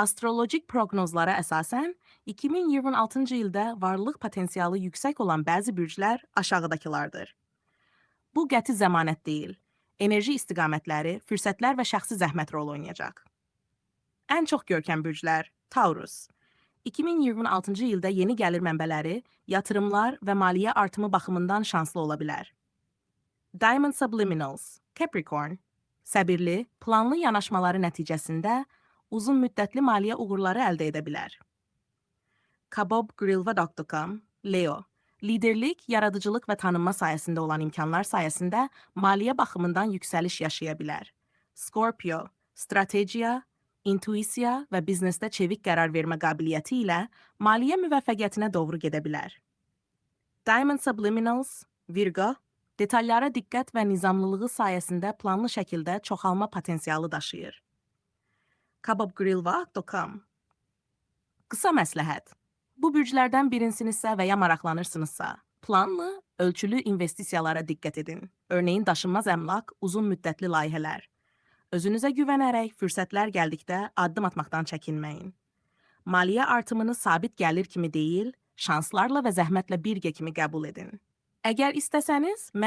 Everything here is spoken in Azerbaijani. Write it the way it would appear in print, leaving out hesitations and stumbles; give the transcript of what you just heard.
Astrolojik proqnozlara əsasən 2026-cı ildə varlıq potensialı yüksək olan bəzi bürclər aşağıdakılardır. Bu qəti zəmanət deyil. Enerji istiqamətləri, fürsətlər və şəxsi zəhmət rol oynayacaq. Ən çox görkəm bürclər Taurus. 2026-cı ildə yeni gəlir mənbələri, yatırımlar və maliyyə artımı baxımından şanslı ola bilər. Diamond Subliminals, Capricorn, səbirli, planlı yanaşmaları nəticəsində uzun müddətli maliyyə uğurları əldə edə bilər. Kabobgrilva.com, Leo, liderlik, yaradıcılıq və tanınma sayəsində olan imkanlar sayəsində maliyyə baxımından yüksəliş yaşaya bilər. Scorpio, strategiya, intuisiya və biznesdə çevik qərar vermə qabiliyyəti ilə maliyyə müvəffəqiyyətinə doğru gedə bilər. Diamond Subliminals, Virgo, detallara diqqət və nizamlılığı sayəsində planlı şəkildə çoxalma potensialı daşıyır. Kabobgrilva.com. Qısa məsləhət. Bu bürclərdən birinsinizsə və ya maraqlanırsınızsa, planlı, ölçülü investisiyalara diqqət edin. Örneğin daşınmaz əmlak, uzun müddətli layihələr. Özünüzə güvənərək fürsətlər gəldikdə addım atmaqdan çəkinməyin. Maliyyə artımını sabit gəlir kimi deyil, şanslarla və zəhmətlə birgə kimi qəbul edin. Əgər istəsəniz, mən